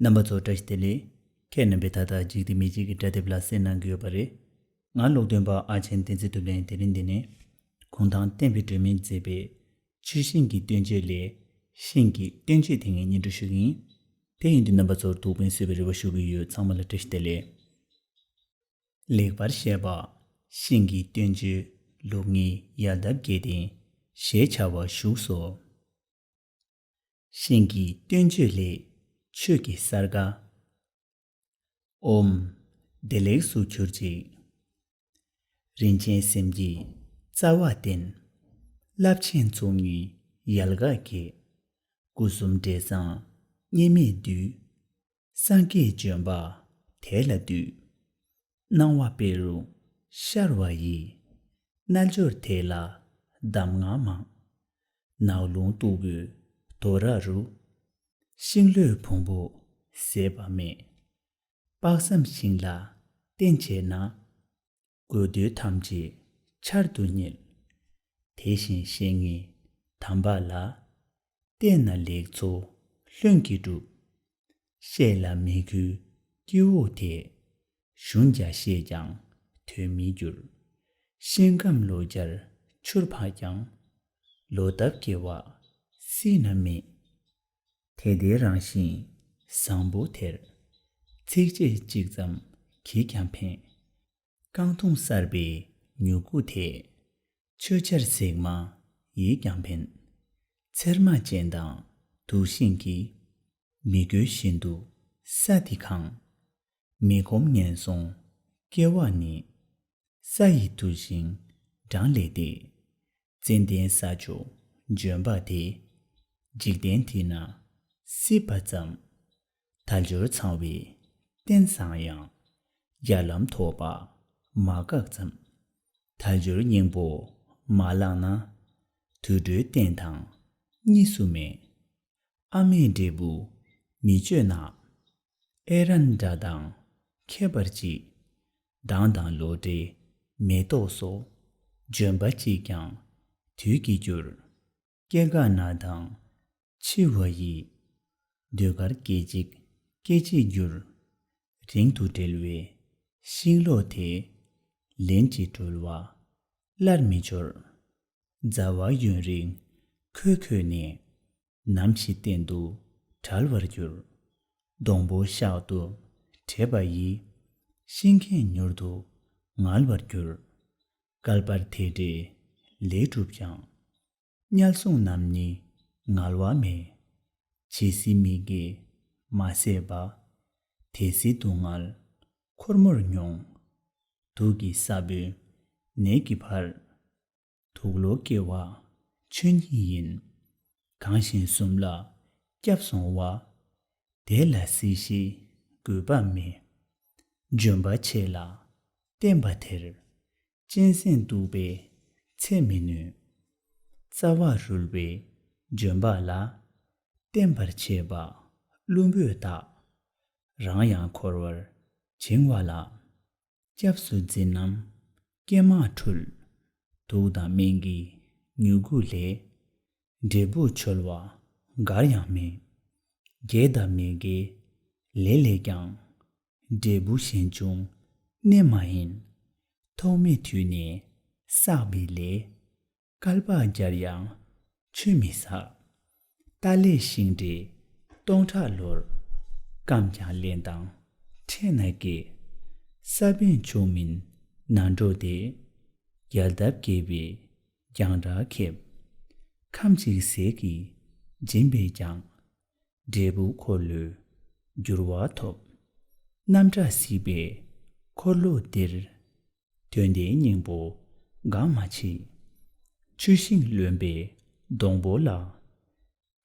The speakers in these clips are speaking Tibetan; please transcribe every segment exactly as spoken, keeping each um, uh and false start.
རྣམ་པ་ཚོ་བཀྲ་ཤིས་བདེ་ལེགས། ཁྱེད་རྣམ་པས་ད་ལྟ་འཇིག་རྟེན་མི་ཆོས་ཀྱི་སྒྲ་དེབ་ལ་གསན་གནང་གི་ཡོད་པ་རེད། ང་ཀློག་འདོན་པ་ཨ་ཆེན་བསྟན་འཛིན་ཐུབ་བསྟན། དེ་རིང་འདི་ནས་གུང་ཐང་བསྟན་པའི་སྒྲོན་མེས་མཛད་པའི་ཆུ་ཤིང་གི་བསྟན་བཅོས་ལས་ཤིང་གི་བསྟན་བཅོས་དེ་ངས་སྙན་སྒྲོན་ཞུ་གི་ཡིན། དེ་ཡིན་དུས་རྣམ་པ་ཚོར་ཐུགས་ཕན་གསོས་པའི་རེ་བ་ཞུ་གི་ཡོད། ཚང་མ་ལ་བཀྲ་ཤིས་བདེ་ལེགས། ལེགས་པར་བཤད་པ། ཤིང་གི་བསྟན་བཅོས་ལུགས་གཉིས་ཡལ་འདབ་བརྒྱད་ལྡན་ཞེས་བྱ་བ་བཞུགས་སོ། ཤིང་གི་བསྟན་བཅོས་ལས་ཆོས་ཀྱི་སརྒ། ཨོཾ། བདེ་ལེགས་སུ་གྱུར་ཅིག། རིན་ཆེན་སེམས་ཀྱི་རྩ་བ་བརྟན། རླབས་ཆེན་ཚོགས་གཉིས་ཡལ་ག་གེ། སྐུ་གསུམ་འབྲས་བཟང་སྙེ་མས་བསྡུས། སངས་རྒྱས་ལྗོན་པ་དེ་ལ་འདུད། སྣང་བ་དཔེ་རུ་ཤར་བ་ཡི། རྣལ་འབྱོར་དེ་ལ་གདམས་ངག་མང་། ནགས་ཀླུང་སྟུག་པོའི་དོ་ར་རུ། ཤིང་ལོའི་ཕུང་པོ་ཟད་པ་མེད། དཔག་བསམ་ཤིང་ལ་བརྟེན་བྱས་ན། དགོས་འདོད་ཐམས་ཅད་ཆར་དུ་བསྙིལ། དེ་བཞིན་བཤེས་གཉེན་དམ་པ་ལ། བསྟེན་ན་ལེགས་ཚོགས་ལྷུན་གྱིས་གྲུབ། བཤད་ལ་མི་གུས་སྐྱེ་བོ་དེ། གཞུང་བརྒྱ་ཤེས་ཀྱང་དོན་མི་འགྱུར། ཤིང་སྐམ་ལོ་བརྒྱར་ཆུར་ཕབ་ཀྱང་། ལོ་འདབ་སྐྱེ་བ་སྲིད་ན་མེད། དེ་ལྟའི་རང་བཞིན་བཟང་པོ་དེར། ཚིགས་བཅད་གཅིག་ཙམ་གྱིས་ཀྱང་ཕན། རྐང་འཐུང་གསར་པའི་མྱུ་གུ་དེ། ཆོས་ཆར་ཟེགས་མ་ཡིས་ཀྱང་ཕན། ཚེར་མ་ཅན་དང་དུག་ཤིང་གིས། མི་དགོས་བཞིན་དུ་ས་འདི་གང་། མི་ཁོམ་ངན་སོང་སྐྱེ་བ་ནི། ས་ཡི་དུག་ཤིང་གྲངས་ལས་འདས། ཙན་དན་ས་མཆོག་ལྗོན་པ་དེ། འཇིག་རྟེན་འདི་ན་སྲིད་པ་ཙམ། དལ་འབྱོར་ཚང་བའི་རྟེན་བཟང་ཡང་། བརྒྱ་ལམ་ཐོབ་པ་མ་བཀག་ཙམ། དལ་འབྱོར་སྙིང་པོ་མ་བླངས་ན། དུད་འགྲོའི་རྟེན་དང་གཉིས་སུ་མེད། ཨ་མའི་འབྲས་བུ་མི་སྤྱོད་ན། ཨེ་རན་དགྲ་དང་ཁྱད་པར་ཅི། མདངས་དང་ལོ་འབྲས་མེ་ཏོག་སོགས། ལྗོན་པ་གཅིག་ཀྱང་དུས་ཀྱིས་འགྱུར། སྐྱེ་རྒ་ན་དང་འཆི་བ་ཡི། ཟློས་གར་སྐད་ཅིག་སྐད་ཅིག་འགྱུར། རིང་དུ་བསྒྲིལ་བའི་ཤིང་ལོ་དེ། ལན་གཅིག་བྲུལ་བ་སླར་མི་འབྱོར། མཛའ་བ་ཡུན་རིང་ཁོལ་ཁོལ་ནས། ནམ་ཞིག་གཏན་དུ་བྲལ་བར་འགྱུར། སྡོང་པོ་གཤག་ཏུ་བྲེད་པ་ཡིས། ཤིང་མཁན་མྱུར་དུ་ངལ་བར་འགྱུར། བསྐལ་པར་དེ་འདྲའི་ལས་བསྒྲུབས་ཀྱང་། དམྱལ་སྲུང་རྣམས་ནི་ངལ་བ་མེད། ཇི་སྲིད་མི་དགེ་མ་ཟད་པ། དེ་སྲིད་སྡུག་བསྔལ་འཁོར་མོར་མྱོང་། དུག་གི་ས་བོན་ནད་ཀྱི་བར། དུག་ལོག་སྐྱེ་བ་ཆོས་ཉིད་ཡིན། གང་ཞིག་གསུམ་ལ་སྐྱབས་སོང་བ། དེ་ལ་སྲིད་ཞིའི་དགོས་པ་མེད། ལྗོན་པ་ཆེ་ལ་བརྟེན་པ་དེར། གཅན་གཟན་གདུག་པས་འཚེ་མི་ནུས། རྩ་བ་རུལ་བའི་ལྗོན་པ་ལ། བརྟེན་པར་བྱེད་པ་བླུན་པོའི་རྟགས། རང་ཡང་འཁོར་བར་བྱིང་བ་ལ། སྐྱབས་སུ་འཛིན་ནམ་ཀྱེ་མ་འཁྲུལ། དུག་དང་སྨན་གྱི་མྱུ་གུ་ལས། འབྲས་བུ་འཆོལ་བ་འགར་ཡང་མེད། དགེ་དང་མི་དགེའི་ལས་ལས་ཀྱང་། འབྲས་བུ་གཞན་འབྱུང་གནས་མ་ཡིན། ཐོག་མེད་དུས་ནས་བསགས་པའི་ལས། བསྐལ་པ་བརྒྱར་ཡང་ཆུད་མི་ཟ། ཏཱ་ལའི་ཤིང་འབྲས་སྟོང་ཕྲག་ལོར། སྐམ་ཀྱང་རླན་དང་ཕྲད་ན་སྐྱེ། ས་བོན་ཆུང་མིན་ནང་འགྲོ་སྟེ། ཡལ་འདབ་རྒྱས་པའི་རྒྱང་གྲགས་ཁེབས། ཁམ་གཅིག་ཟས་ཀྱིས་སྦྱིན་པས་ཀྱང་། འབྲས་བུ་འཁོར་ལོས་སྒྱུར་བ་ཐོབ། རྣམ་གྲངས་སྲིད་པའི་འཁོར་ལོ་འདིར། དོན་ལྡན་སྙིང་པོ་འགག་མ་མཆིས། ཆུ་ཤིང་རློན་པའི་སྡོང་པོ་ལ།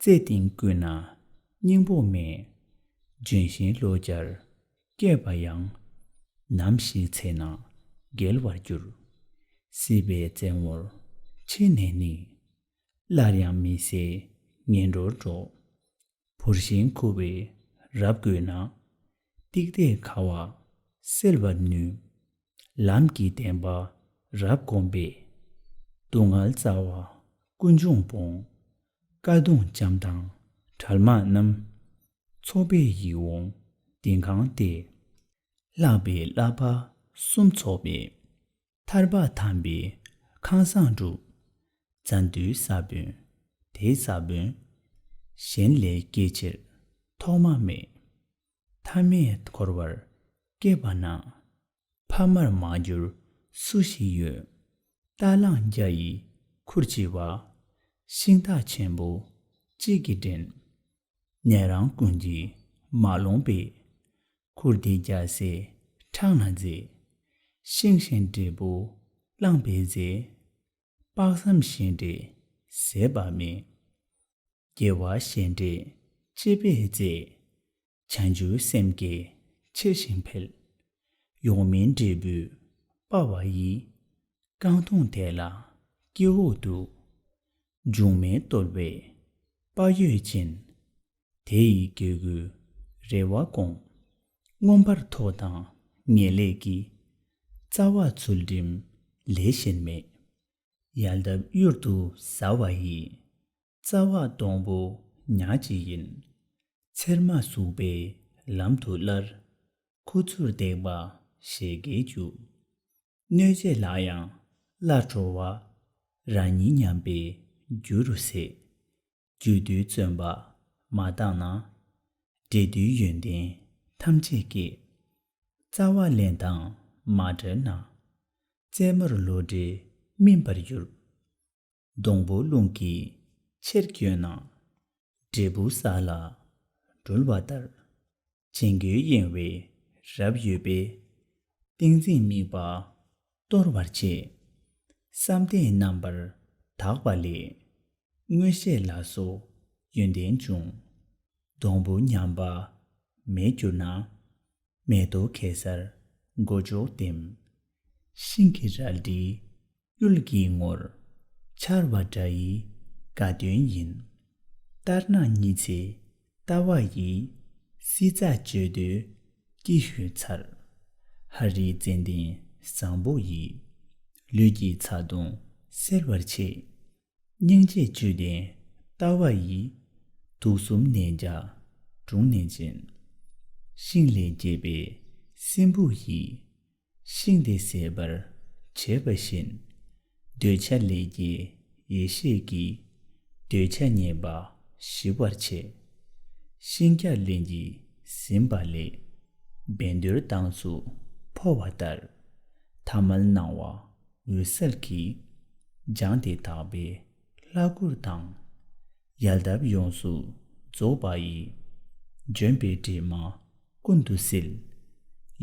རྩེ་གཏིང་ཀུན་ན་སྙིང་པོ་མེད། ལྗོན་ཤིང་ལོ་བརྒྱར་སྐྱེས་པ་ཡང་། ནམ་ཞིག་ཚེ་ན་འགྱེལ་བར་འགྱུར། སྲིད་པའི་རྩེ་མོར་ཕྱིན་ནས་ནི། སླར་ཡང་མི་ཟད་ངན་འགྲོར་འགྲོ། བུར་ཤིང་ཁུ་བས་རབ་བསྒོས་ན། ཏིག་ཏའི་ཁ་བ་སེལ་བར་ནུས། ལམ་གྱི་བདེན་པ་རབ་བསྒོམས་པས། སྡུག་བསྔལ་རྩ་བ་ཀུན་འབྱུང་སྤོང་། ཀ་གདུང་ལྕམ་དང་དྲལ་མ་རྣམས། ཚོགས་པའི་ཡིད་འོང་ལྡིང་ཁང་སྟེ། ལྷག་པའི་བསླབ་པ་གསུམ་ཚོགས་པའི། ཐར་པ་དམ་པའི་ཁང་བཟང་སྒྲུབ། མཛའ་འདུས་ས་བོན་དེ་ས་བོན། གཞན་ལས་སྐྱེ་ཕྱིར་ཐོག་མ་མེད། ཐ་མས་འཁོར་བར་སྐྱེས་པ་ན། ཕ་མར་མ་གྱུར་སུ་ཞིག་ཡོད། རྟ་གླང་བརྒྱ་ཡི་ཁུར་ལྕི་བ། ཤིང་རྟ་ཆེན་པོ་གཅིག་གིས་འདྲེན། ཉན་རང་ཀུན་གྱིས་མ་ལོངས་པའི། ཁུར་འདི་རྒྱལ་སྲས་ཁྲག་ན་མཛེས། ཤིང་བཞིན་འབྲས་བུ་བླངས་པའི་རྫས། དཔག་བསམ་ཤིང་འབྲས་ཟད་པ་མེད། དགེ་བ་གཞན་འབྲས་སྤྱད་པའི་རྫས། བྱང་ཆུབ་སེམས་བསྐྱེད་ཆེ་ཞིང་འཕེལ། ཡོངས་སྨིན་འབྲས་བུས་སྤ་བ་ཡི། རྐང་འཐུང་དེ་ལ་སྐྱེ་བོ་འདུ། འབྱུང་མེད་རྟོལ་བས་སྤ་ཡོད་ཅིང་། དེ་ཡི་དགེ་དགུའི་རེ་བ་སྐོང་། མངོན་པར་མཐོ་དང་ངེས་ལེགས་ཀྱི། རྩ་བ་ཚུལ་ཁྲིམས་ལས་གཞན་མེད། ཡལ་འདབ་གཡུར་དུ་ཟ་བ་ཡི། རྩ་བ་སྡོང་པོ་ཉག་གཅིག་ཡིན། ཚེར་མ་ཟུག་པའི་ལམ་དུ་སླར། ཁུ་ཚུར་འདེགས་པ་ཞེ་གེ་རྒྱུ། གནོད་བྱེད་ལ་ཡང་སླར་ཁྲོ་བ། རང་ཉིད་ཉམས་པའི་རྒྱུ་རུ་ཟད། རྒྱུ་དུས་བརྩོན་པ་མ་བཏང་ན། འབྲས་དུས་ཡོན་ཏན་ཐམས་ཅད་སྐྱེ། རྩ་བ་ལེན་དང་མ་བྲལ་ན། རྩེ་མོར་ལོ་འབྲས་སྨིན་པར་འགྱུར། སྡོང་པོ་རླུང་གིས་ཆེར་བསྐྱོད་ན། འབྲས་བུ་ས་ལ་འགྲུལ་བ་ལྟར། བྱིང་རྒོད་གཡེང་བས་རབ་གཡོས་པས། ཏིང་འཛིན་དམིགས་པ་སྟོར་བར་བྱེད། བསམ་གཏན་རྣམ་པར་དག་པ་ལས། མངོན་ཤེས་ལ་སོགས་ཡོན་ཏན་འབྱུང་། སྡོང་པོ་ཉམས་པ་མེད་གྱུར་ན། མེ་ཏོག་གེ་སར་མགོ་ལྕོག་ལྡེམ། ཤིང་གི་རལ་གྲི་གཡུལ་གྱི་ངོར། ཆར་བ་དགྲ་ཡི་དགའ་སྟོན་ཡིན། ལྟར་སྣང་ཉི་ཚེའི་ལྟ་བ་ཡིས། སྲིད་རྩ་གཅོད་འདོད་ཀྱི་ཧུད་ཚར། ཧ་རིའི་ཙན་དན་བཟང་པོ་ཡིས། ལུས་ཀྱི་ཚ་གདུང་སེལ་བར་བྱེད། སྙིང་རྗེ་བཅུད་ལྡན་ལྟ་བ་ཡིས། དུག་གསུམ་ནད་བརྒྱ་དྲུངས་ནས་འབྱིན། ཤིང་ལས་སྐྱེས་པའི་སྲིན་བུ་ཡིས། ཤིང་དེ་ཟད་པར་བྱེད་པ་བཞིན། འདོད་ཆགས་ལས་སྐྱེས་ཡེ་ཤེས་ཀྱིས། འདོད་ཆགས་ཉེས་པ་ཞི་བར་བྱེད། ཤིང་བརྒྱ་ལན་གྱིས་ཟིན་པ་ལས། བཻ་ཌཱུརྱ་མདངས་སུ་འཕོ་བ་ལྟར། ཐ་མལ་སྣང་བ་འོད་གསལ་གྱིས། སྦྱངས་ཏེ་དག་པའི་ལྷ་སྐུར་ལྡང་། ཡལ་འདབ་ཡོངས་སུ་རྫོགས་པ་ཡི། ལྗོན་པའི་གྲིབ་མ་ཀུན་ཏུ་བསིལ།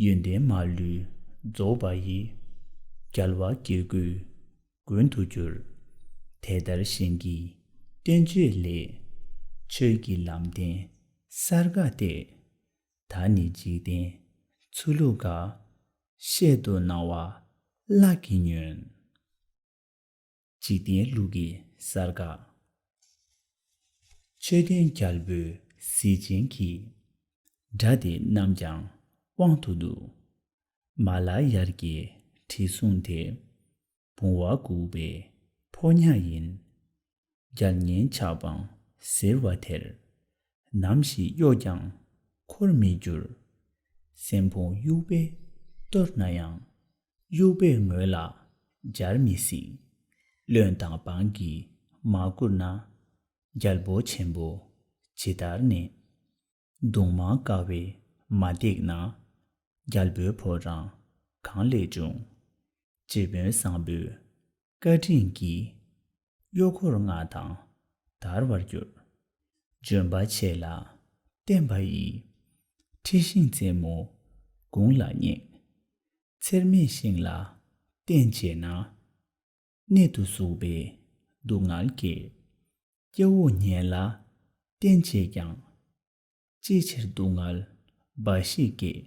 ཡོན་ཏན་མ་ལུས་རྫོགས་པ་ཡི། རྒྱལ་བ་དགེ་བསྐོས་མགོན་དུ་གྱུར། དེ་ལྟར་ཞིང་གི་བསྟན་བཅོས་ལས། ཆོས་ཀྱི་ལམ་བསྟན་སརྒ་སྟེ། ད་ནི་འཇིག་རྟེན་ཚུལ་ལུགས་འགའ། བཤད་དུ་གནང་བ་བླ་གིས་ཉོན། འཇིག་རྟེན་ལུགས་ཀྱི་སརྒ། ཆོས་ལྡན་རྒྱལ་པོའི་གཟི་བྱིན་གྱིས། དགྲ་དེ་རྣམས་ཀྱང་དབང་དུ་བསྡུ། མ་ལ་ཡར་གྱི་དྲི་བསུང་དེ། བུང་བ་འགུགས་པའི་ཕོ་ཉ་ཡིན། རྒྱལ་ངན་ཆབ་འབངས་གཟིར་བ་དེར། ནམ་ཞིག་གཡོགས་ཀྱང་འཁོར་མི་འགྱུར། སྲན་ཕུང་དབྱུག་པས་གཏོར་ན་ཡང་། དབྱུག་པའི་ངོས་ལ་སྦྱར་མི་སྲིད། བློན་དང་འབངས་ཀྱིས་མ་བཀུར་ན། རྒྱལ་པོ་ཆེན་པོ་ཇི་ལྟར་གནས། གདུང་མ་དཀར་བས་མ་བཏེགས་ན། རྒྱལ་པོའི་ཕོ་བྲང་གང་ལས་འབྱུང་། རྗེ་དཔོན་བཟང་པོའི་བཀའ་དྲིན་གྱིས། གཡོག་འཁོར་ལྔ་དང་དར་བར་འགྱུར། ལྗོན་པ་ཆེ་ལ་བརྟེན་པ་ཡིས། འཁྲི་ཤིང་རྩེ་མོ་དགུང་ལ་བསྙེགས། ཚེར་མའི་ཤིང་ལ་བརྟེན་བྱས་ན། གནད་དུ་ཟུག་པའི་སྡུག་བསྔལ་སྐྱེ། སྐྱེ་བོ་ངན་ལ་བརྟེན་བྱས་ཀྱང་། ཅིའི་ཕྱིར་སྡུག་བསྔལ་འབའ་ཞིག་སྐྱེ།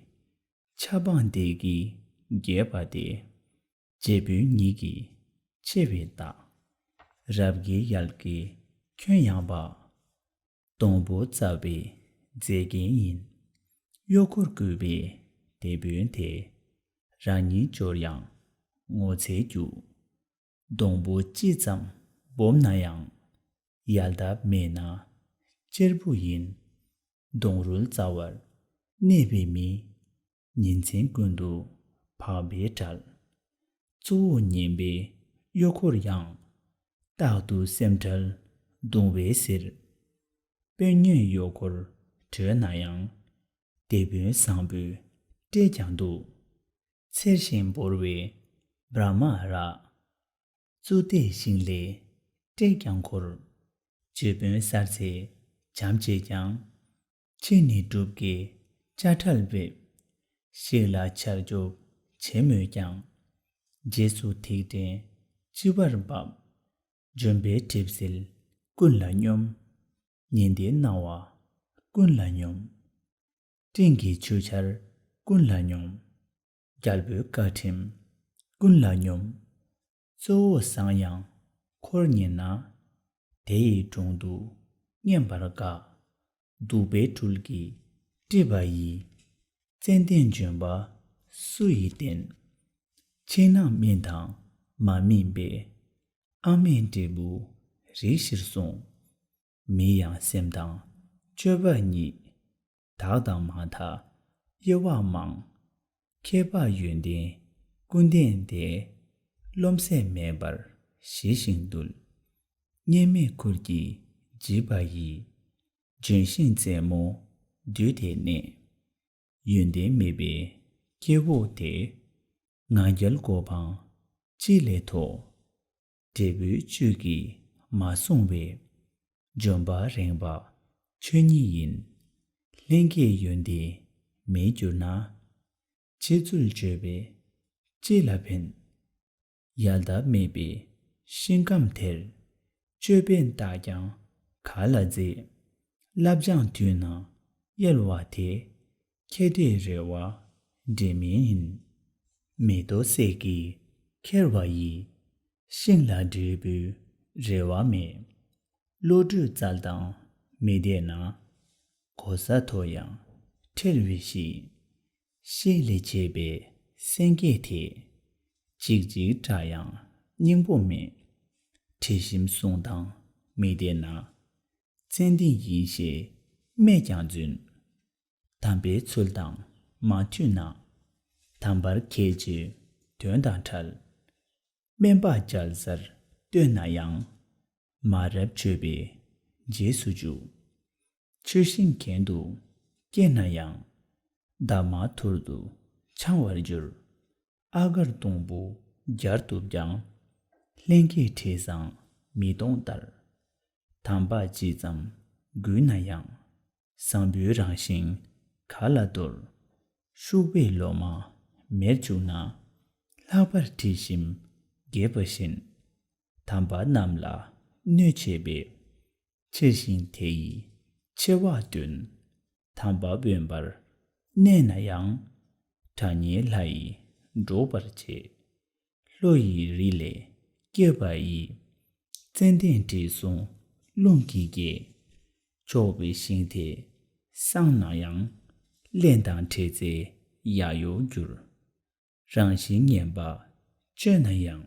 ཆབ་འབངས་དེ་གིས་རྒྱས་པ་སྟེ། རྗེ་དཔོན་ཉིད་ཀྱི་ཆེ་བའི་རྟགས། རབ་དགའི་ཡལ་གའི་ཁྱོན་ཡངས་པ། སྡོང་པོ་རྩ་བའི་མཛེས་རྒྱན་ཡིན། གཡོག་འཁོར་བཀོད་པའི་དེད་དཔོན་དེ། རང་ཉིད་འབྱོར་ཡང་ངོ་ཚའི་རྒྱུ། སྡོང་པོ་ཅི་ཙམ་སྦོམ་ན་ཡང་། ཡལ་འདབ་མེད་ན་གཅེར་བུ་ཡིན། གདོང་རུལ་རྩ་བར་གནས་པའི་མི། ཉིན་མཚན་ཀུན་ཏུ་བག་པའི་བྲལ། གཙོ་བོ་ངན་པའི་གཡོ་འཁོར་ཡང་། རྟག་ཏུ་སེམས་ཁྲལ་གདུང་བའི་གསེར། དཔོན་ངན་གཡོ་འཁོར་བྲོས་ན་ཡང་། དེད་དཔོན་བཟང་པོས་བསྐྲད་ཀྱང་འདུག་འཚེར་ཞིང་འབོར་བའི་བྲ་མ་ར། གཙུག་ཏའི་ཤིང་ལས་བསྐྲད་ཀྱང་འཁོར། ཇོ་དཔོན་གསར་ཚེ་བྱམས་བྱེད་ཀྱང་། ཕྱི་ནས་སྒྲུབ་དཀའི་དཔྱ་ཁྲལ་འབེབས། ཞིག་ལ་ཆར་སྐྱོབ་བྱེད་མོད་ཀྱང་། རྗེས་སུ་ཐིག་ཕྲེང་ལྕི་བར་འབབ། ལྗོན་པའི་གྲིབ་བསིལ་ཀུན་ལ་སྙོམས། ཉི་ཟླའི་སྣང་བ་ཀུན་ལ་སྙོམས། སྤྲིན་གྱི་ཆུ་ཆར་ཀུན་ལ་སྙོམས། རྒྱལ་པོའི་བཀའ་ཁྲིམས་ཀུན་ལ་སྙོམས། གཙོ་བོ་བཟང་ཡང་འཁོར་ཉེས་ན། དེ་ཡི་དྲུང་དུ་བསྙེན་པར་དཀའ། གདུག་པའི་སྦྲུལ་གྱིས་དཀྲིས་པ་ཡི། ཙན་དན་ལྗོན་པ་སུ་ཡིས་བསྟེན། ཕྱི་ནང་སྨིན་དང་མ་སྨིན་པའི། ཨ་མའི་འབྲས་བུ་རིགས་བཞིར་གསུངས། མི་ཡང་སེམས་དང་སྤྱོད་པ་ཉིད། དག་དང་མ་དག་དབྱེ་བ་མང་། མཁས་པ་ཡོན་ཏན་ཀུན་ལྡན་དེ། རློམ་སེམས་མེད་པར་ཞི་ཞིང་དུལ། གཉེར་མའི་ཁུར་གྱིས་འཇིགས་པ་ཡི། ལྗོན་ཤིང་རྩེ་མོ་འདུས་ཏེ་གནས། ཡོན་ཏན་མེད་པའི་སྐྱེ་བོ་དེ། ང་རྒྱལ་གོ་འཕང་ཅི་ལས་མཐོ། འབྲས་བུའི་བཅུད་ཀྱིས་མ་བཟུང་བའི། ལྗོན་པ་རེངས་པ་ཆོས་ཉིད་ཡིན། ལྷན་སྐྱེས་ཡོན་ཏན་མེད་གྱུར་ན། ཕྱི་ཚུལ་བརྗོད་པས་ཅི་ལ་ཕན། ཡལ་འདབ་མེད་པའི་ཤིང་སྐམ་དེར། ཅོད་པན་བཏགས་ཀྱང་ག་ལ་མཛེས། བསླབ་སྦྱང་དུས་ན་གཡེལ་བ་དེ། ཁྱེད་དེ་རེ་བ་འབྲས་མིན་ཡིན། མེ་ཏོག་སད་ཀྱིས་ཁྱེར་བ་ཡི། ཤིང་ལ་འབྲས་བུའི་རེ་བ་མེད། བློ་གྲོས་རྩལ་དང་མི་ལྡན་ན། གོ་ས་མཐོ་ཡང་ཁྲེལ་བའི་གཞི། ཤིང་ལས་བྱས་པའི་སེང་གེ་དེ། འཇིགས་འཇིགས་སྐྲག་ཡང་སྙིང་པོ་མེད། དྲི་ཞིམ་བསུང་དང་མི་ལྡན་ན། ཙན་དན་ཡིན་ཞེས་སྨད་ཀྱང་རྫུན། དམ་པའི་ཚུལ་དང་མ་མཐུན་ན། དམ་པར་ཁས་འཆེ་དོན་དང་བྲལ། སྨན་པ་རྒྱལ་སར་བསྟོད་ན་ཡང་། མ་རབས་སྤྱོད་པའི་རྗེས་སུ་འཇུག་ཆུ་ཤིང་གྱེན་དུ་སྐྱེས་ན་ཡང་། འདབ་མ་ཐུར་དུ་འཕྱང་བར་འགྱུར། ཨ་གར་སྡོང་པོ་རྒྱར་གཏུབས་ཀྱང་། ལྷན་སྐྱེས་དྲི་བཟང་མི་གཏོང་ལྟར། དམ་པ་ཇི་ཙམ་རྒུད་ན་ཡང་། བཟང་པོའི་རང་བཞིན་ག་ལ་འདོར། ཤུག་པའི་ལོ་མ་མེར་བཅུག་ན། ལྷག་པར་དྲི་ཞིམ་རྒྱས་པ་བཞིན། དམ་པ་རྣམས་ལ་གནོད་བྱེད་པའི། ཕྱིར་ཞིང་དེ་ཡི་ཆེ་བ་སྟོན། དམ་པ་དབེན་པར་གནས་ན་ཡང་། གྲགས་སྙན་ལྷ་ཡི་སྒྲོགས་པར་བྱེད། ལྷོ་ཡི་རི་ལས་སྐྱེས་པ་ཡི། ཙན་དན་དྲི་བསུང་རླུང་གིས་སྐྱེས། ཕྱོགས་པའི་ཤིང་དེ་བསྲངས་ན་ཡང་། རླན་དང་འདྲེས་ཚེ་ཡ་ཡོ་འགྱུར། རང་བཞིན་ངན་པ་སྤྱོད་ན་ཡང་།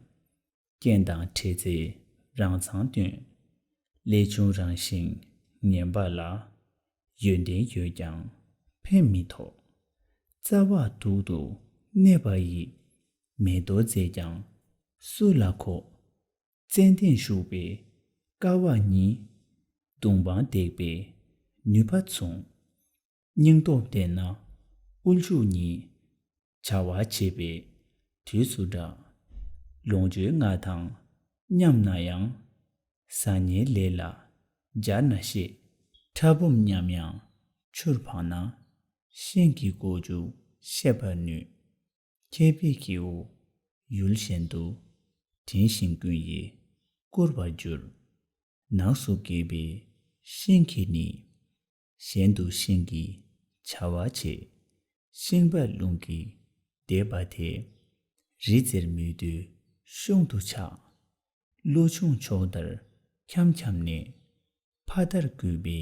རྐྱེན་དང་འདྲེས་ཚེ་རང་མཚང་སྟོན། ལས་བྱུང་རང་བཞིན་ངན་པ་ལ། ཡོན་ཏན་ཡོད་ཀྱང་ཕན་མི་ཐོགས། རྩ་བ་དུག་ཏུ་གནས་པ་ཡི། མེ་ཏོག་མཛེས་ཀྱང་སུ་ལ་མཁོ། ཙན་དན་ཞུགས་པའི་ཀ་བ་ཉིད། གདུང་པ་འདེགས་པའི་ནུས་པ་མཚུངས། སྙིང་སྟོབས་ལྡན་ན་དབུལ་ཕྱུག་ཉིད། བྱ་བ་བྱེད་པའི་དུས་སུ་འདྲ། ལོངས་སྤྱོད་མངའ་ཐང་མཉམ་ན་ཡང་། ཟ་ཉལ་ལས་ལ་སྦྱར་ན་ཤེས། ཕྲ་སྦོམ་མཉམ་ཡང་ཆུར་འཕངས་ན། ཤིང་གི་མགོ་མཇུག་ཤེས་པར་ནུས། མཁས་པའི་སྐྱེ་བོ་ཡུལ་གཞན་དུ། འདྲེན་ཞིང་ཀུན་ཡིད་བཀུར་བར་འགྱུར། ནགས་སུ་སྐྱེས་པའི་ཤིང་གིས་ནི། གཞན་དུ་ཤིང་གི་བྱ་བ་བྱེད། ཤིང་བལ་རླུང་གིས་འདེད་པ་དེ། རི་རྩེར་མི་སྡོད་གཤོང་དུ་ཆགས། ལོ་ཆུང་ཕྱོགས་དར་འཁྱམ་འཁྱམ་ནས། ཕ་མཐར་རྒུད་པའི་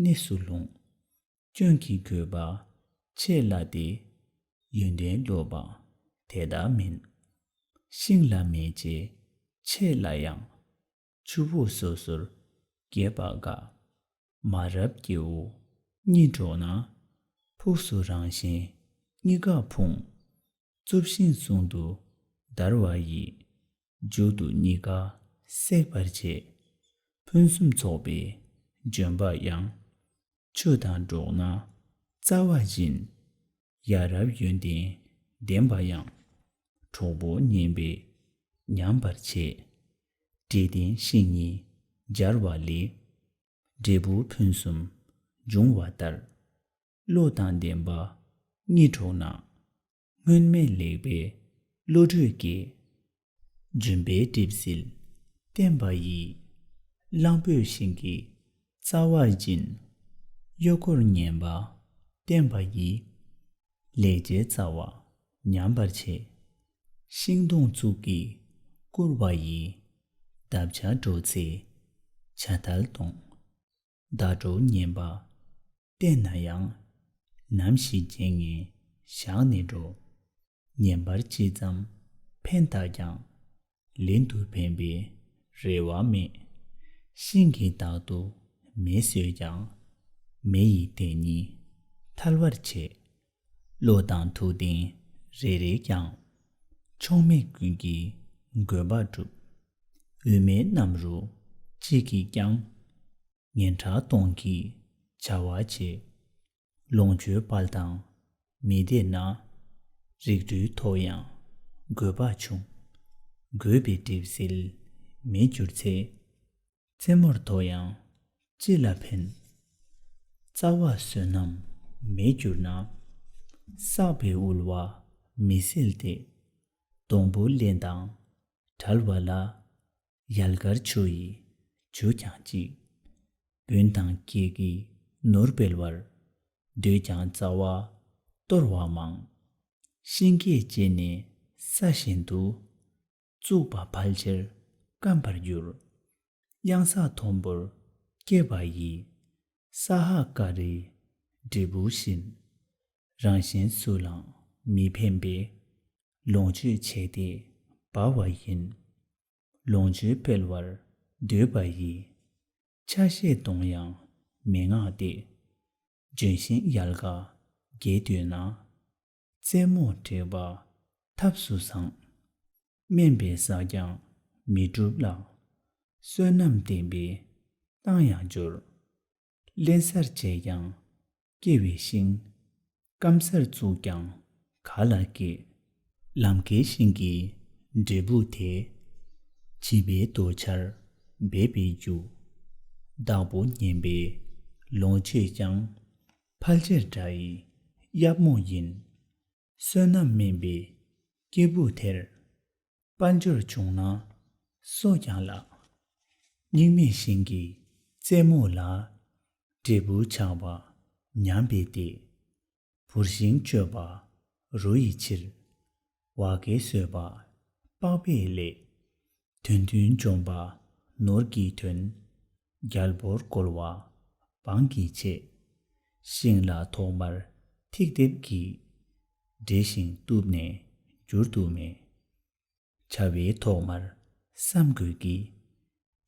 གནས་སུ་ལྷུང་། སྐྱོན་གྱིས་གོས་པ་ཆེ་ལ་སྟེ། ཡོན་ཏན་ལོག་པ་དེ་དག་མིན། ཤིང་ལ་མེ་ལྕེ་ཆེ་ལ་ཡང་། ཆུ་བོ་སོ་སོར་གྱེས་པ་དགའ། མ་རབས་སྐྱེ་བོ་ གཉིད་འགྲོགས་ན། ཕུགས་སུ་རང་གཞན་གཉིས་ཀ་ཕུང་། རྩུབ་ཤིང་གསུང་དུ་འདར་བ་ཡིས། མཇུག་ཏུ་གཉིས་ཀ་བསྲེག་པར་བྱེད། ཕུན་སུམ་ཚོགས་པའི་ལྗོན་པ་ཡང་། ཆུ་དང་འགྲོགས་ན་རྩ་བ་འབྱིན། ཡ་རབས་ཡོན་ཏན་ལྡན་པ་ཡང་། གྲོགས་པོ་ངན་པས་ཉམས་པར་བྱེད། འབྲས་ལྡན་ཤིང་གཉིས་སྦྱར་བ་ལས། འབྲས་བུ་ཕུན་སུམ་འབྱུང་བ་ལྟར། བློ་དང་ལྡན་པ་གཉིད་འགྲོགས་ན། སྔོན་མེད་ལེགས་པའི་བློ་གྲོས་སྐྱེ། ལྗོན་པའི་གྲིབ་བསིལ་བསྟེན་པ་ཡིས། གླང་པོའི་ཤིང་གི་རྩ་བ་འབྱིན། གཡོག་འཁོར་ངན་པ་བསྟེན་པ་ཡིས། ལེགས་བྱས་རྩ་བ་ཉམས་པར་བྱེད། ཤིང་སྡོང་གཙུག་གིས་བཀུར་བ་ཡིས། འདབ་ཆགས་འགྲོ་ཚེ་བྱ་ཐལ་གཏོང་། ཟླ་གྲོགས་ངན་པ་བསྟེན་ན་ཡང་། ནམ་ཞིག་རྐྱེན་ངན་བཞག་ནས་འགྲོ། ངན་པར་ཅི་ཙམ་ཕན་བཏགས་ཀྱང་། ལན་དུ་ཕན་པའི་རེ་བ་མེད། ཤིང་གིས་རྟག་ཏུ་མེ་གསོས་ཀྱང་། མེ་ཡིས་དེ་ཉིད་ཐལ་བར་བྱེད། བློ་དང་ཐུགས་ལྡན་རེ་རེས་ཀྱང་། ཕྱོགས་མེད་ཀུན་གྱི་དགོས་པ་བསྒྲུབ། འོད་མའི་གནམ་རུ་གཅིག་གིས་ཀྱང་། ངན་ཁྲག་སྟོང་གི་བྱ་བ་བྱེད། ལོངས་སྤྱོད་དཔལ་དང་མི་ལྡན་ན། རིགས་རུས་མཐོ་ཡང་དགོས་པ་ཆུང་། དགོས་པའི་གྲིབ་བསིལ་མེད་གྱུར་ཚེ། རྩེ་མོར་མཐོ་ཡང་ཅི་ལ་ཕན། རྩ་བ་བསོད་ནམས་མེད་གྱུར་ན། བསགས་པའི་དབུལ་བ་མི་སེལ་ཏེ། སྡོང་པོ་རླན་དང་བྲལ་བ་ལ། ཡལ་གར་ཆུ་ཡིས་བྱུགས་ཀྱང་གཅིག། བུན་དང་སྐྱེད་ཀྱི་ནོར་སྤེལ་བར། འདོད་ཀྱང་རྩ་བ་གཏོར་བ་མང་། ཤིང་སྐེད་བཅད་ནས་ས་བཞིན་དུ། བཙུགས་པ་ཕལ་ཆེར་སྐམ་པར་འགྱུར། གཡང་ས་མཐོན་པོར་སྐྱེས་པ་ཡི། ས་ཧ་ཀ་རའི་འབྲས་བུ་བཞིན། རང་གཞན་སུ་ལའང་མི་ཕན་པའི། ལོངས་སྤྱོད་ཆེ་སྟེ་འབར་བ་ཡིན། ལོངས་སྤྱོད་འཕེལ་བར་འདོད་པ་ཡི། ཆ་ཤས་གཏོང་ཡང་མི་མངའ་སྟེ། ལྗོན་ཤིང་ཡལ་ག་རྒྱས་འདོད་ན། རྩེ་མོ་བྲེགས་པ་ཐབས་སུ་བཟང་། དམན་པས་བསགས་ཀྱང་མི་འགྲུབ་ལ། བསོད་ནམས་ལྡན་པས་བཏང་ཡང་འབྱོར། བརླན་སར་བཅད་ཀྱང་སྐྱེ་བའི་ཤིང་། སྐམ་སར་བཙུགས་ཀྱང་ག་ལ་སྐྱེ། ལམ་ཁའི་ཤིང་གི་འབྲས་བུ་དེ། བྱིས་པའི་རྡོ་ཆར་འབེབས་པའི་རྒྱུ། བདག་པོ་ངན་པའི་ལོངས་སྤྱོད་ཀྱང་། ཕལ་ཆེར་དགྲ་ཡི་གཡབ་མོ་ཡིན། བསོད་ནམས་དམན་པའི་སྐྱེས་བུ་དེར། དཔལ་འབྱོར་བྱུང་ན་གསོ་ཀྱང་ལ། སྙིགས་མའི་ཤིང་གི་རྩེ་མོ་ལ། འབྲས་བུ་ཆགས་པ་ཉམས་པས་ཏེ། བུར་ཤིང་གཅོད་པ་རོ་ཡི་ཕྱིར། བ་སྐད་གསོད་པ་པགས་པའི་ལས། དོན་མཐུན་འཇོམས་པ་ནོར་གྱི་དོན། རྒྱལ་པོར་རྒོལ་བ་འབངས་ཀྱི་ཆེད། ཤིང་ལ་ཐོག་མར་ཐིག་འདེབས་ཀྱིས། འབྲས་ཤིང་གཏུབས་ནས་བསྒྱུར་དུ་མེད། བྱ་བའི་ཐོག་མར་བསམ་དགོས་ཀྱི།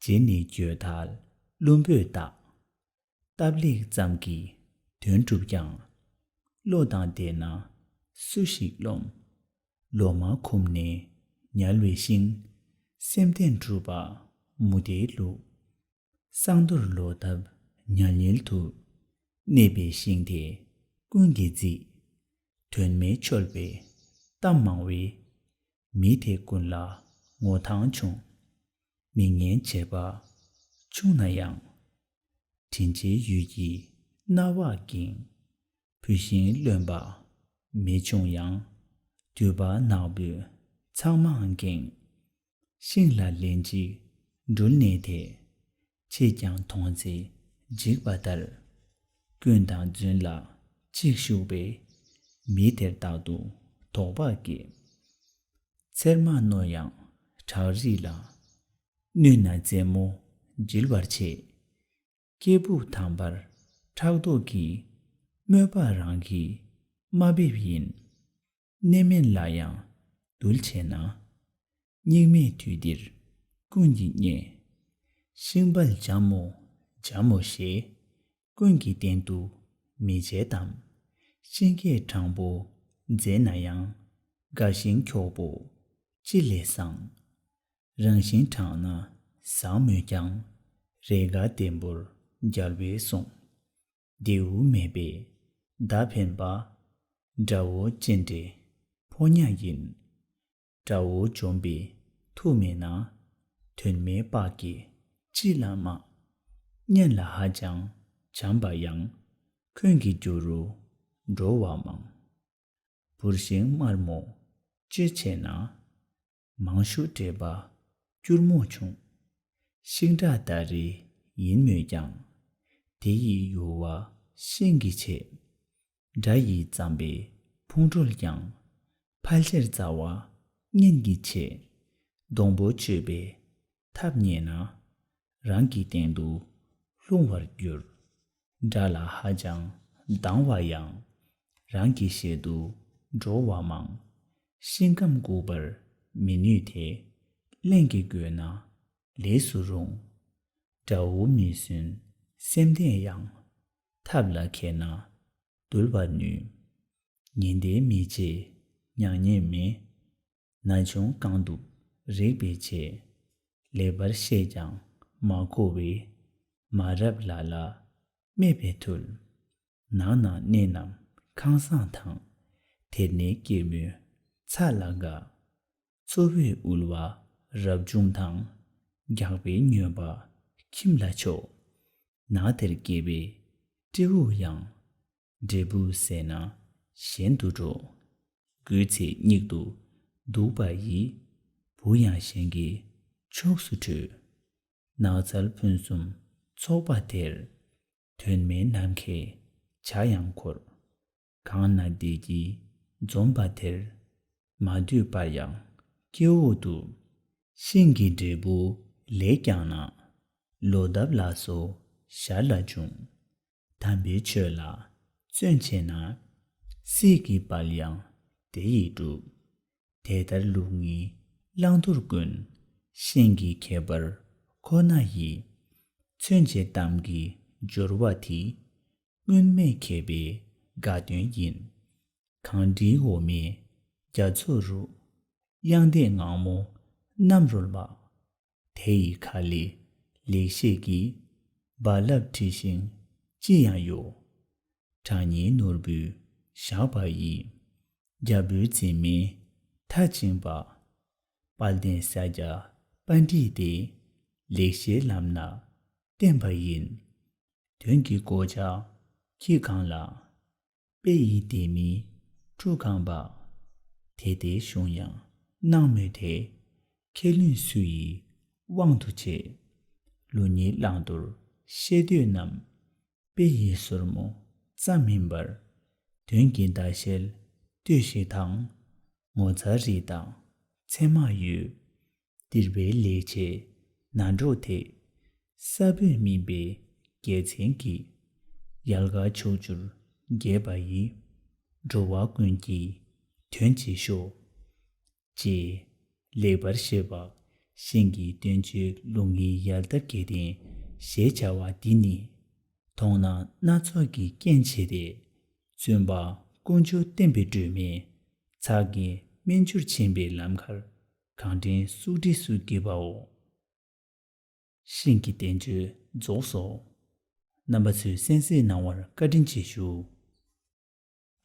རྗེས་ནས་འགྱོད་ཐལ་བླུན་པོས་བཏགས། སྟབས་ལེགས་ཙམ་གྱིས་དོན་འགྲུབ་ཀྱང་། བློ་དང་ལྡན་ན་སུ་ཞིག་རློམ། ལོ་མ་འཁུམས་ནས་ཉལ་བའི་ཤིང་། སེམས་ལྡན་གྲུབ་པ་མུ་སྟེགས་ལུགས། གསང་དོར་ལོག་ལྟབ་ཉལ་ཉལ་དུ། གནས་པའི་ཤིང་དེ་ཀུན་གྱིས་བརྫིས། དོན་མེད་འཆོལ་པའི་གཏམ་མང་བས། མི་དེ་ཀུན་ལ་ངོ་ཐང་ཆུང་། མི་ངན་བྱེད་པ་ཆུང་ན་ཡང་། དྲིན་ཆེན་ཡུལ་གྱི་རྣ་བ་འགེངས། བུད་ཤིང་རློན་པ་མེ་ཆུང་ཡང་། དུད་པ་ནག་པོས་ཚང་མ་འགེངས། ཤིང་ལ་ལན་གཅིག་འགྲུལ་ནས་དེ། ཕྱིས་ཀྱང་མཐོང་ཚེ་འཇིགས་པ་ལྟར། ཀུན་དང་རྫུན་ལ་གཅིག་ཞུགས་པས། མི་དེར་རྟག་ཏུ་དོགས་པ་སྐྱེ། ཚེར་མ་རྣོ་ཡང་བྲག་རི་ལ། བསྣུན་ན་རྩེ་མོ་འཇིལ་བར་བྱེད། སྐྱེས་བུ་དམ་པར་ཕྲག་དོག་གིས། དམོད་པ་རང་གིས་མ་འབེབས་ཡིན། གནས་མིན་ལ་ཡང་འདུལ་བྱེད་ན། སྙིགས་མའི་དུས་འདིར་ཀུན་གྱིས་བརྙས། ཤིང་བལ་འཇམ་མོ་འཇམ་མོ་ཞེས། ཀུན་གྱི་སྟེང་དུ་ མི་བྱེད་དམ། ཤིང་སྐས་དྲང་པོ་མཛེས་ན་ཡང་། དགའ་ཞིང་འཁྱོག་པོ་ཅི་ལས་བཟང་། རང་བཞིན་དྲང་ན་བཟང་མོད་ཀྱང་། རེས་འགའ་ལྡེམ་པོར་རྒྱལ་བས་གསུངས། རྡེའུ་མེད་པའི་མདའ་འཕེན་པ། དགྲ་བོ་ཅི་འདྲའི་ཕོ་ཉ་ཡིན། དགྲ་བོ་འཇོམས་པའི་མཐུ་མེད་ན། དོན་མེད་དཔའ་སྐད་ཅི་ལ་སྨྲ། གཉེན་ལ་ཧ་ཅང་བྱམས་པ་ཡང་། འཁོན་གྱིས་བསྒྱུར་རུང་འགྲོ་བ་མང་། བུར་ཤིང་དམར་མོ་གཅོད་བྱས་ན། མང་ཤོས་བཀྲེས་པ་སྐྱུར་མོ་ཆུང་། ཤིང་དགྲ་སྟ་རེ་ཡིན་མོད་ཀྱང་། དེ་ཡི་ཡུ་བ་ཤིང་གིས་ཆད། དགྲ་ཡིས་བརྩམས་པའི་ཕུང་ཁྲོལ་ཀྱང་། ཕལ་ཆེར་རྩ་བ་གཉེན་གྱིས་ཆད། སྡོང་པོ་གཅོད་པའི་ཐབས་རྙེད་ན། རང་གི་སྟེང་དུ་ལྷུང་བར་འགྱུར། དགྲ་ལ་ཧ་ཅང་སྡང་བ་ཡང་། རང་གི་ཞལ་དུ་འགྲོ་བ་མང་། ཤིང་སྐམ་འགུགས་པར་མི་ནུས་ཏེ། རླན་གྱིས་གོས་ན་ལས་སུ་རུང་། དགྲ་བོ་མི་སྲུན་སེམས་ལྡན་ཡང་། ཐབས་ལ་མཁས་ན་འདུལ་བར་ནུས། ཉི་ཟླའི་མེ་ལྕེ་མྱ་ངན་མེད། ན་ཆུང་གང་འདུག་རེག་པའི་ཆེད། ལེགས་པར་བཤད་ཀྱང་མ་གོ་བའི། མ་རབས་ལ་ལ་སྨད་པའི་མཐུ། ནགས་ན་གནས་རྣམས་ཁང་བཟང་དང་། དེར་གནས་སྐྱེད་མོས་ཚལ་ལ་དགའ། མཚོ་བོས་དབུལ་བ་རབ་བྱུང་དང་། རྒྱགས་པའི་ཉོས་པ་ཁྱིམ་ལ་ཕྱོགས། ནགས་དེར་སྐྱེས་པའི་སྤྲེའུ་ཡང་། འབྲས་བུ་ཟད་ན་གཞན་དུ་འགྲོ། དགོས་ཚེ་མྱིག་ཏུ་སྡུག་པ་ཡིས། བུ་ཡང་གཞན་གྱི་ཕྱོགས་སུ་བྲོས། ནགས་ཚལ་ཕུན་སུམ་ཚོགས་པ་དེར། དོན་མེད་ནམ་མཁའི་བྱ་ཡང་འཁོར། གང་ན་བདེ་སྐྱིད་འཛོམས་པ་དེར། མ་འདོད་པར་ཡང་སྐྱེ་བོ་འདུ། ཤིང་གི་འབྲས་བུ་ལེགས་བསྐྱངས་ན། ལོ་འདབ་ལ་སོགས་ཞར་ལ་འབྱུང་། དམ་པའི་ཆོས་ལ་བརྩོན་བྱས་ན། སྲིད་ཀྱི་དཔལ་ཡང་དེ་ཡིས་འགྲུབ། དེ་ལྟར་ལུགས་གཉིས་བླང་དོར་ཀུན། ཤིང་གི་ཁྱད་པར་ཁོ་ན་ཡིས། མཚོན་བྱེད་གཏམ་གྱི་སྦྱོར་བ་དེ། སྔོན་མེད་མཁས་པའི་དགའ་སྟོན་ཡིན། གངས་རིའི་འོ་མའི་རྒྱ་མཚོ་རུ། དབྱངས་ལྡན་ངང་མོ་རྣམ་རོལ་པ། དེ་ཡི་ཁ་ལས་ལེགས་བཤད་ཀྱི། རྦ་རླབས་འཁྲི་ཤིང་ཅི་ཡང་གཡོ། གྲགས་སྙན་ནོར་བུས་བཞག་པ་ཡི། རྒྱ་བོད་འཛིན་མའི་མཐའ་བཅིངས་པ། དཔལ་ལྡན་ས་སྐྱ་པཎྜི་ཏས། ལེགས་བཤད་ལམ་སྣ་བསྟན་པ་ཡིན། དོན་གྱི་གོ་ཆ་ཁྱི་གང་ལ། དཔེ་ཡི་ལྡེ་མིག་ཁྲུ་གང་པ། དེ་ལྟའི་གཞུང་ཡང་སྣང་མོད་དེ། མཁས་བླུན་སུ་ཡི་དབང་དུ་བྱས། ལུགས་གཉིས་བླང་དོར་ཤེས་འདོད་རྣམས། དཔེ་ཡི་སོར་མོ་ཙམ་མིན་པར། དོན་གྱི་ཟླ་ཤེལ་ལྟོས་ཤིག་དང་། ངོ་མཚར་རིགས་དང་ཚད་མ་ཡོད། འདིར་པའི་ལེགས་བྱས་ནང་འགྲོ་དེ། ས་བོན་སྨིན་པའི་རྒྱལ་མཚན་གྱིས། ཡལ་ག་ཕྱོགས་བཅུར་རྒྱས་པ་ཡི། འགྲོ་བ་ཀུན་གྱི་དོན་བྱེད་ཤོག་ཅེས་ལེགས་པར་བཤད་པ། ཤིང་གི་བསྟན་བཅོས་ལུགས་གཉིས་ཡལ་འདབ་ཀྱི་སྟེང་ཞེས་བྱ་བ་འདི་ནི། མཐོང་སྣང་སྣ་ཚོགས་ཀྱིས་རྐྱེན་བྱས་ཏེ། བཙུན་པ་ཀུན་སྦྱོར་བསྟན་པའི་སྒྲོན་མེ། ཚགས་ཀྱི་སྨན་ཆུར་ཕྱིན་པའི་ལམ་ཁར་གང་དྲན་སུག་བྲིས་སུ་བགྱིས་པའོ། ཤིང་གི་བསྟན་བཅོས་རྫོགས་སོ། རྣམ་པ་ཚོས་གསན་གཟིགས་གནང་བར་བཀའ་དྲིན་ཆེ་ཞུ།